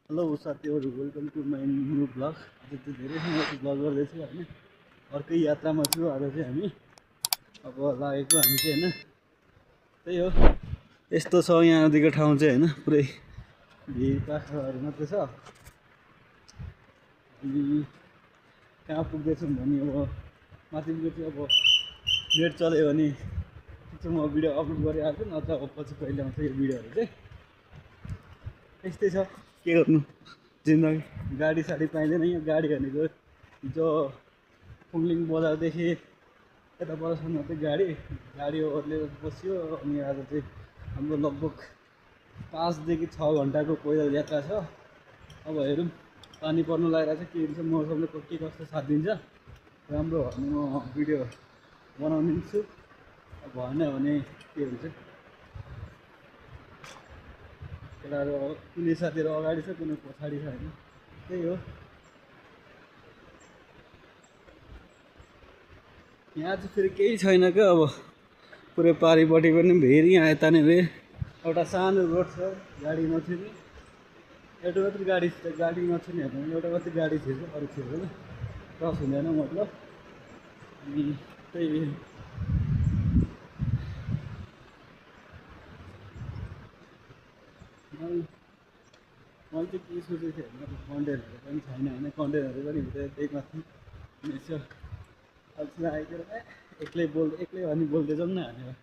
Hello साथीहरू, welcome to my new blog. आज चाहिँ धेरै समयको ब्लग गर्दैछु होइन। अर्कै यात्रामा छु आज चाहिँ हामी। अब लागेको हामी चाहिँ होइन, त्यही हो। यस्तो छ यहाँदेखिको ठाउँ चाहिँ होइन, पुरै भिड पाखाहरू मात्रै छ। हामी कहाँ पुग्दैछौँ भने अब माथिको चाहिँ अब नेट चल्यो भने चाहिँ म भिडियो अपलोड गरिहाल्छु, नत्र अब पछि कहिले आउँछ यो भिडियोहरू चाहिँ। यस्तै छ, के गर्नु, जिन्दगी। गाडी साडी पाइँदैन यहाँ। गाडी भनेको जो फुङलिङ बजारदेखि यता बजारसम्म चाहिँ गाडी ओर्लेर बस्यो। अनि आज चाहिँ हाम्रो लगभग 5 देखि 6 घन्टाको पैदल यात्रा छ। अब हेरौँ, पानी पर्नु लागेर चाहिँ के हुन्छ, मौसमले के कस्तो साथ दिन्छ। राम्रो हो भने म भिडियो बनाउनेछु, भएन भने के हुन्छ। केटाहरू कुनै साथीहरू अगाडि छ, कुनै पछाडि छ होइन, त्यही हो। यहाँ चाहिँ फेरि केही छैन क्या। अब पुरै पारिपट्टि पनि फेरि यहाँ यतानिर एउटा सानो रोड छ, गाडी नछिर्ने। एउटा मात्रै गाडी नछिर्ने हेर्नु, एउटा मात्रै गाडी छिर्छ, अरू छिर्दैन, क्रस हुँदैन मतलब। अनि त्यही मैले चाहिँ के सोचेको थिएँ भने कन्टेनरहरू पनि छैन होइन। कन्टेनरहरू पनि हुँदैन, त्यही माथि यसो अल्छी लागेको एक्लै अनि बोल्दै जाउँ न भनेर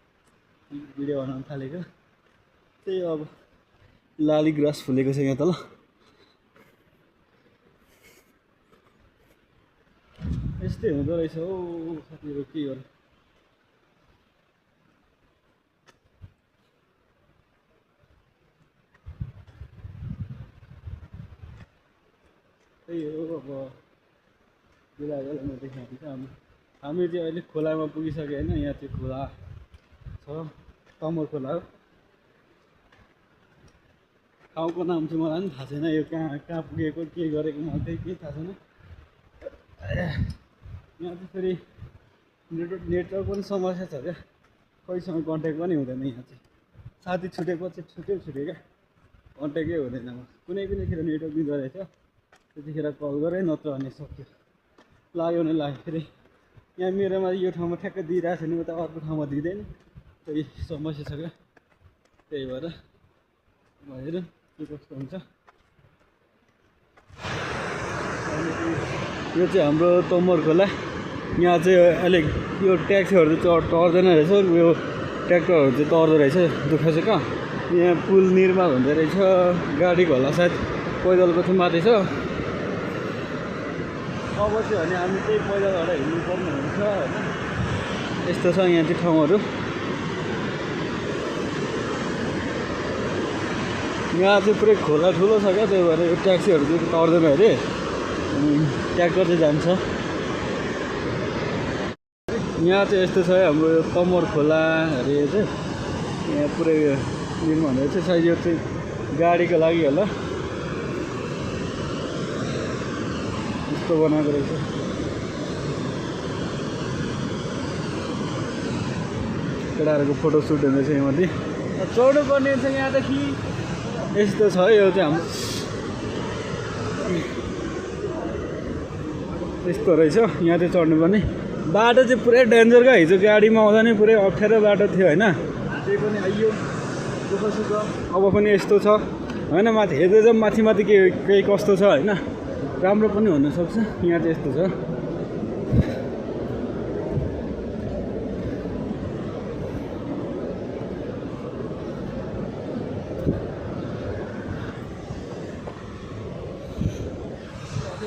भिडियो बनाउनु थालेको। त्यही हो, अब लाली ग्रास फुलेको छ यहाँ तल। यस्तै हुँदो रहेछ हौ साथीहरू, के गर्नु। त्यही हो, अब बेला बेलामा देखाउँछ। हामी चाहिँ अहिले खोलामा पुगिसक्यो होइन। यहाँ चाहिँ खोला छ, तमोर खोला हो। ठाउँको नाम चाहिँ मलाई पनि थाहा छैन, यो कहाँ पुगेको के गरेको मलाई चाहिँ केही थाहा छैन। यहाँ चाहिँ फेरि नेटवर्क पनि समस्या छ क्या, कोहीसँग कन्ट्याक्ट पनि हुँदैन। यहाँ चाहिँ साथी छुटेपछि छुट्यो क्या, कन्ट्याक्टै हुँदैन। कुनैतिर नेटवर्क दिँदो रहेछ, त्यतिखेर कल गरेँ, नत्र भने सक्यो। लाग्यो भने लाग्यो। फेरि यहाँ मेरोमा यो ठाउँमा ठ्याक्कै दिइरहेको छ नि, उता अर्को ठाउँमा दिँदैन, त्यही समस्या छ क्या। त्यही भएर हेरौँ के कस्तो हुन्छ। यो चाहिँ हाम्रो तमोर खोला। यहाँ चाहिँ अलिक यो ट्याक्सीहरू चाहिँ टर्दैन रहेछ, यो ट्र्याक्टरहरू चाहिँ तर्दो रहेछ। दुःख चाहिँ कहाँ, यहाँ पुल निर्माण हुँदो रहेछ। गाडीको होला सायद, पैदलको चाहिँ माथि छ। अब चाहिँ भने हामी त्यही पैदलबाट हिँड्नु पर्ने हुन्छ होइन। यस्तो छ यहाँ चाहिँ ठाउँहरू। यहाँ चाहिँ पुरै खोला ठुलो छ क्या, त्यही भएर यो ट्याक्सीहरू चाहिँ तर्दैन अरे, ट्र्याक्टर चाहिँ जान्छ। यहाँ चाहिँ यस्तो छ हाम्रो यो तमोर खोला अरे चाहिँ, यहाँ पुरै निर्माण भएको छ। सायद यो चाहिँ गाडीको लागि होला, यस्तो बनाएको रहेछ। केटाहरूको फोटो सुट हुँदैछ यहाँ माथि। चढ्नु पर्ने हुन्छ यहाँदेखि। यस्तो छ यो चाहिँ हाम्रो, यस्तो रहेछ यहाँ चाहिँ चढ्नुपर्ने बाटो चाहिँ पुरै डेन्जर क्या। हिजो गाडीमा आउँदा नै पुरै अप्ठ्यारो बाटो थियो होइन, त्यही पनि आइयो दुःख सुख। अब पनि यस्तो छ होइन, माथि हेर्दै जाउँ माथि केही कस्तो छ होइन, राम्रो पनि हुनसक्छ। यहाँ चाहिँ यस्तो छ।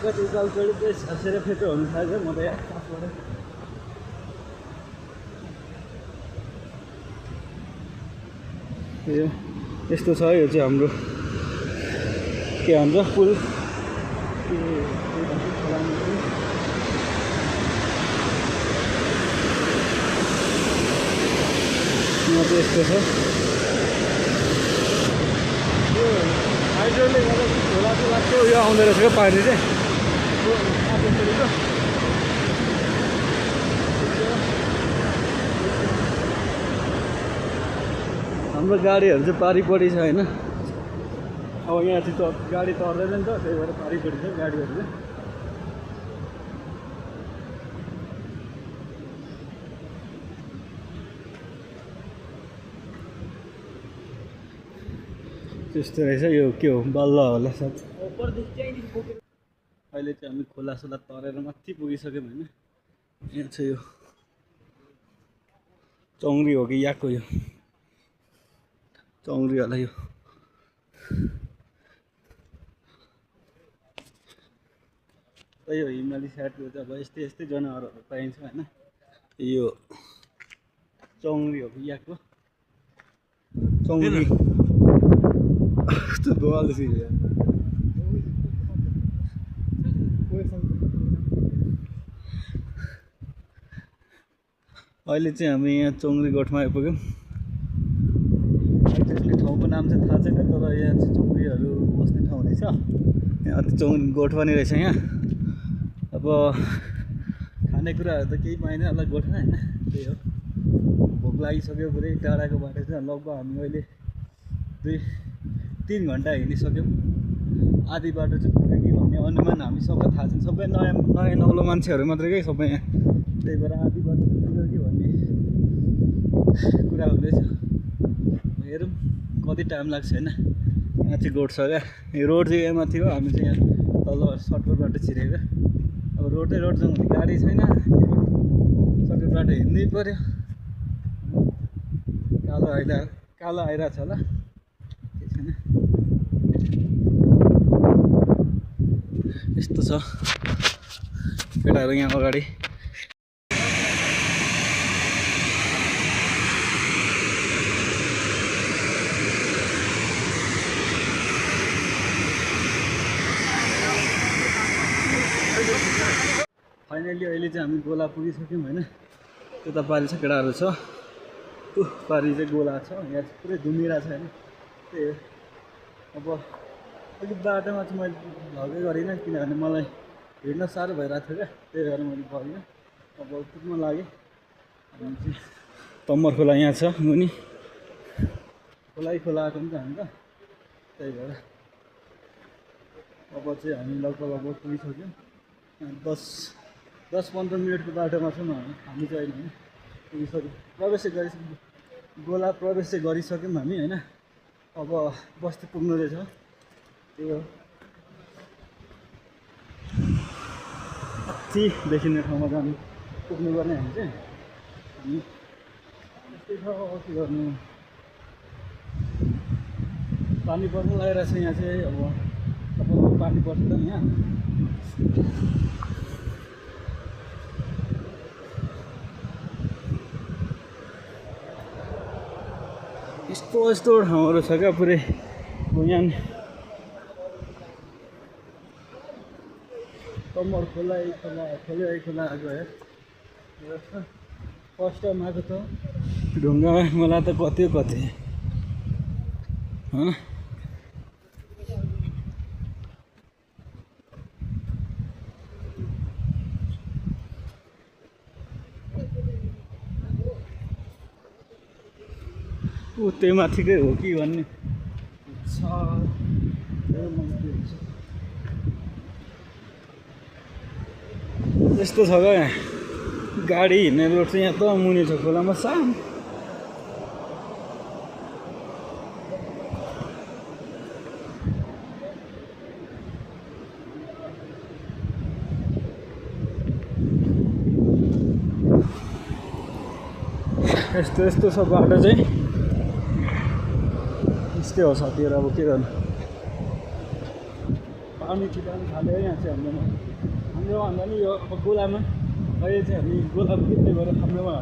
कति उकालो चढी छासेर फेटो हुनु थाल्छ म त यहाँ काठबाट। यो यस्तो छ, यो चाहिँ हाम्रो के भन्छ पुल। यहाँ चाहिँ यस्तो छ। यो हाइड्रोले गर्दा खोला चाहिँ लाग्थ्यो, यो आउँदो रहेछ क्या पानी चाहिँ। हाम्रो गाडीहरू चाहिँ पारिपट्टि छ होइन। अब यहाँ चाहिँ गाडी तर्दैन नि त, त्यही भएर पारिपट्टि छ गाडीहरू चाहिँ। त्यस्तो रहेछ यो, के हो बल्ल होला सायद। अहिले चाहिँ हामी खोलासोला तरेर माथि पुगिसक्यौँ होइन। यहाँ चाहिँ यो चौरी हो कि याकको, यो चौरी होला यो। त्यही हो हिमाली साइडको चाहिँ अब यस्तै यस्तै जनावरहरू पाइन्छ होइन। यो चौरी हो कि याकको चौरी अहिले चाहिँ हामी यहाँ चौरी गोठमा आइपुग्यौँ। एक्ज्याक्टली ठाउँको नाम चाहिँ थाहा छैन, तर यहाँ चाहिँ चौरीहरू बस्ने ठाउँ रहेछ। यहाँ चौरी गोठ पनि रहेछ यहाँ। अब खानेकुराहरू त केही पाइँदैन होला गोठमा होइन, त्यही हो। भोक लागिसक्यो पुरै, टाढाको बाटो चाहिँ लगभग हामी अहिले 2-3 घन्टा हिँडिसक्यौँ। आधी बाटो चाहिँ पुग्यो कि भन्ने अनुमान हामी सबै थाहा छैन, सबै नयाँ नौलो मान्छेहरू मात्रै क्या सबै यहाँ। त्यही भएर आधी बाटो चाहिँ पुग्यो कि भन्ने कुरा हुँदैछ। हेरौँ कति टाइम लाग्छ होइन। यहाँ चाहिँ गोठ छ क्या, यो रोड चाहिँ यहाँ माथि हो, हामी चाहिँ यहाँ तल सर्टकट बाटो छिरेको। अब रोडै रोड जाउँ भने गाडी छैन, सर्टकट बाटो हिँड्नै पऱ्यो। कालो आइरहेको छ होला, केही छैन। यस्तो छ केटाहरू यहाँ अगाडि। फाइनली अहिले चाहिँ हामी गोला पुगिसक्यौँ होइन। त्यता पारि छ केटाहरू छ, पारि चाहिँ गोला छ। यहाँ चाहिँ पुरै धुमिरा छ होइन, त्यही हो। अब अलिक बाटोमा चाहिँ मैले भगै गरिनँ, किनभने मलाई हिँड्न साह्रो भइरहेको थियो क्या, त्यही भएर मैले भगिनँ। अब पुग्न लागेँ। हामी चाहिँ तम्मर खोला यहाँ छ मुनि, खोला आएको नि त हामी त, त्यही भएर अब चाहिँ हामी लगभग पुगिसक्यौँ। 10-15 मिनटको बाटोमा छौँ हामी चाहिँ अहिले होइन। पुगिसक्यौँ, प्रवेश गरिसक्यौँ, गोला प्रवेश चाहिँ गरिसक्यौँ हामी होइन। अब बस्ती पुग्नु रहेछ, त्यही हो। अति देखिने ठाउँमा जानु पुग्नुपर्ने हामी चाहिँ। हामी त्यस्तै छ, के गर्नु। पानी पर्नु लागिरहेछ यहाँ चाहिँ। अब तपाईँको पानी पर्छ त यहाँ। यस्तो ठाउँहरू छ क्या पुरै। यहाँ तम्मर खोला आएको है। फर्स्ट टाइम आएको त ढुङ्गामा, मलाई त कति त्यही माथिकै हो कि भन्ने छ। यस्तो छ क्या यहाँ गाडी हिँड्ने रोड चाहिँ। यहाँ त मुनि छ खोलामा सानो। यस्तो छ बाटो चाहिँ। यस्तै हो साथीहरू, अब के गर्नु। पानी छिटाउनु थाल्यो यहाँ चाहिँ हाम्रोमा भन्दा नि यो अब गोलामा। अहिले चाहिँ हामी गोला पुग्दै गएर हाम्रोमा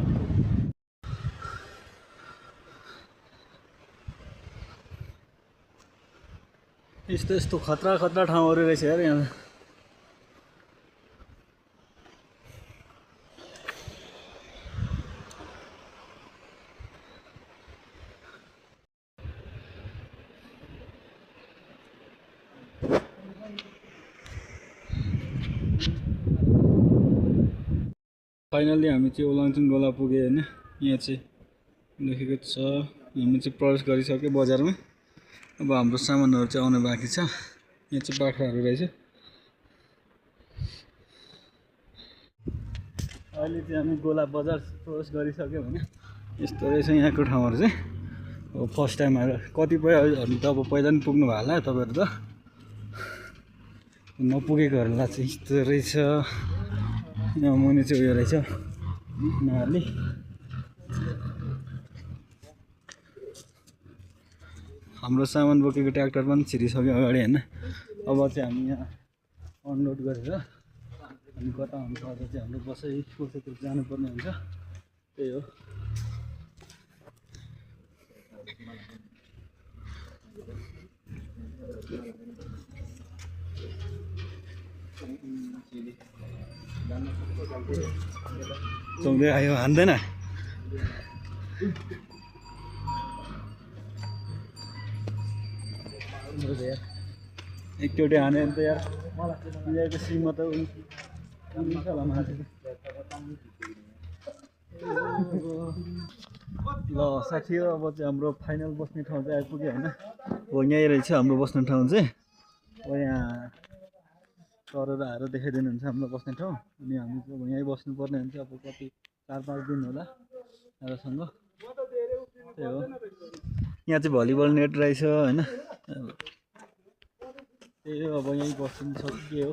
यस्तो खतरा ठाउँहरू रहेछ यार यहाँ। फाइनली हामी चाहिँ ओलाङचुङ गोला पुग्यो होइन। यहाँ चाहिँ लेखेको छ हामी चाहिँ प्रवेश गरिसक्यो बजारमा। अब हाम्रो सामानहरू चाहिँ आउनु बाँकी छ। यहाँ चाहिँ बाख्राहरू रहेछ। अहिले चाहिँ हामी गोला बजार क्रस गरिसक्यौँ होइन। यस्तो रहेछ यहाँको ठाउँहरू चाहिँ। अब फर्स्ट टाइम आएर कतिपयहरू त अब पहिला पनि पुग्नु भयो होला तपाईँहरू त, नपुगेकोहरूलाई चाहिँ यस्तो रहेछ। यहाँ मुनि चाहिँ उयो रहेछ उनीहरूले हाम्रो सामान बोकेको ट्र्याक्टर पनि छिरिसक्यो अगाडि होइन। अब चाहिँ हामी यहाँ अनलोड गरेर अनि कता हुन्छ अझ चाहिँ हाम्रो बसै कसैतिर जानुपर्ने हुन्छ, त्यही हो। चौधै आयो हान्दैन एकचोटि हाने भने त यार यहाँको सीमा त ल साथी हो। अब चाहिँ हाम्रो फाइनल बस्ने ठाउँ चाहिँ आइपुग्यो होइन। हो यहीँ रहेछ हाम्रो बस्ने ठाउँ चाहिँ। अब यहाँ चरेर आएर देखाइदिनुहुन्छ हाम्रो बस्ने ठाउँ। अनि हामी चाहिँ अब यहीँ बस्नुपर्ने हुन्छ अब कति 4-5 दिन होला आजसँग, त्यही हो। यहाँ चाहिँ भलिबल नेट रहेछ होइन। त्यही हो अब यहीँ बस्नु सक्यो हो।